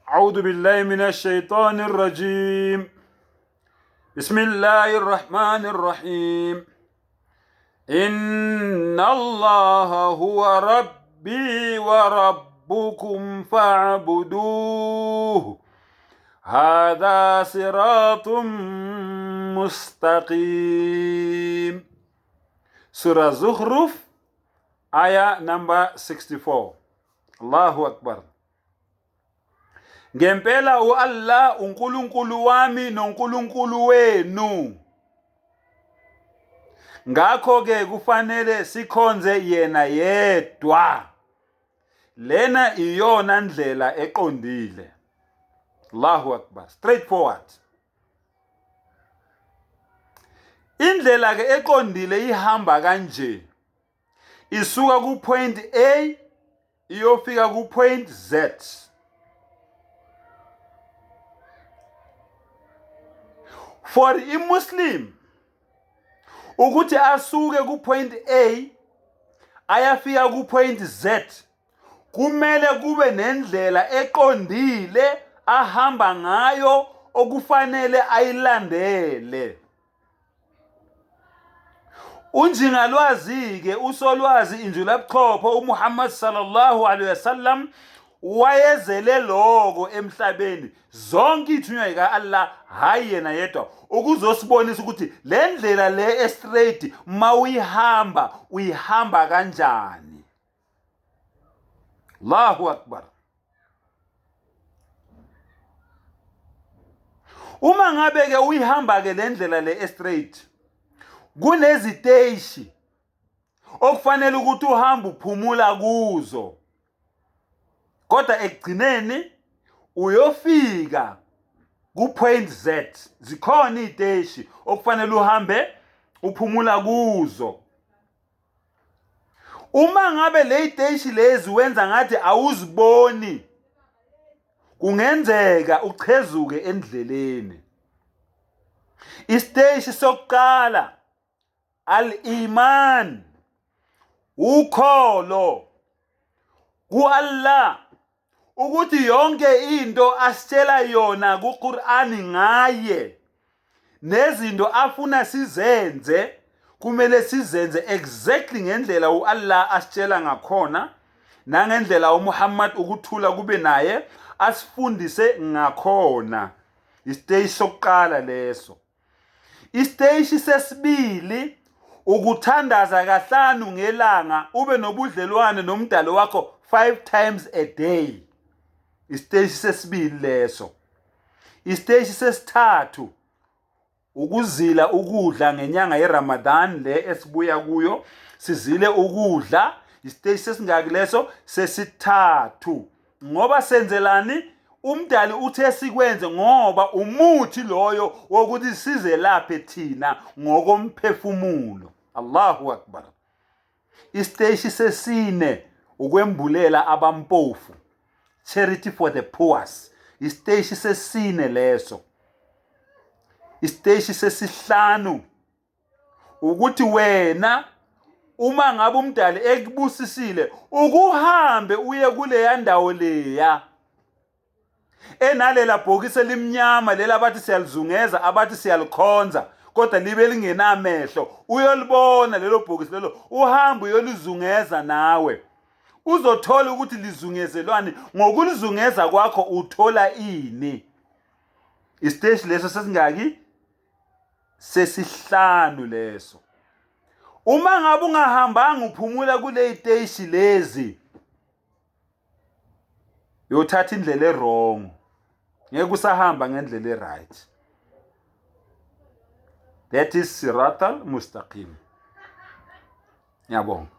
أعوذ بالله من الشيطان الرجيم بسم الله الرحمن الرحيم إن الله هو ربي وربكم فاعبدوه هذا صراط مستقيم Surah Zukhruf aya number 64 Allahu Akbar Ngempela uAllah uNkulunkulu wami noNkulunkulu wenu. Ngakho-ke kufanele sikhonze yena yedwa. Lena iyona ndlela eqondile. Allahu Akbar. Straightforward. Indlela ke eqondile ihamba kanje. Isuka ku point A iyofika ku point Z. For iMuslim ukuthi asuke ku point A ayafika ku point Z kumele kube nendlela eqondile ahamba ngayo okufanele ayilandele. Unjingalwazi-ke usolwazi injulabuchopho uMuhammad sallallahu alaihi wasallam wayezele loko emhlabeni zonke ithunywa yika-Allah hhayi yena yedwa ukuzosibonisa ukuthi le ndlela le estraight mawuyihamba uyihamba kanjani. Allahu akbar. Uma ngabe ke uyihamba ke le ndlela le estraight kuneziteshi okufanele ukuthi uhambe uphumula kuzo kodwa ekugcineni uyofika ku-point Z. Zikhona iy'teshi okufanele uhambe uphumula kuzo. Uma ngabe ley'teshi lezi wenza ngathi awuziboni kungenzeka uchezuke endleleni. Isiteshi sokuqala al-iman, ukholo ku-Allah ukuthi yonke into asitshela yona kuQur'ani ngaye nezinto afuna sizenze kumele sizenze exactly ngendlela uAllah asitshela ngakhona nangendlela uMuhammad ukuthula kube naye asifundise ngakhona. Isiteshi sokuqala leso. Isiteshi sesibili ukuthandaza kahlanu ngelanga ube nobudlelwane nomdali wakho 5 times a day. Isiteshi sesibili leso. Isiteshi sesithathu ukuzila ukudla ngenyanga yeRamadan le esibuya kuyo, sizile ukudla. Isiteshi sesingaki leso? Sesithathu. Ngoba senzelani? Umdali uthe sikwenze ngoba umuthi loyo wokuthi sizelaphe thina ngokomphefumulo. Allahu Akbar. Isiteshi sesine ukwembulela abampofu, charity for the poor. Isiteshi sesine leso. Isiteshi sesihlanu ukuthi wena uma ngabe umdali ekubusisile ukuhambe uye kuleya ndawo leya enalela bhokisi elimnyama lela abathi siyalizungeza abathi siyalikhonza kodwa libe lingenamehlo uyolibona lelo bhokisi lelo uhambe uyolizungeza nawe uzothola ukuthi lizungezelwani ngokulizungeza kwakho uthola ini. Isiteshi leso sesingaki? Sesihlanu leso. Uma ngabe ungahambanga uphumula kule teshi lezi uyothatha indlela erong, ngeke usahamba ngendlela eright. That is siratal mustaqim. Ngiyabonga.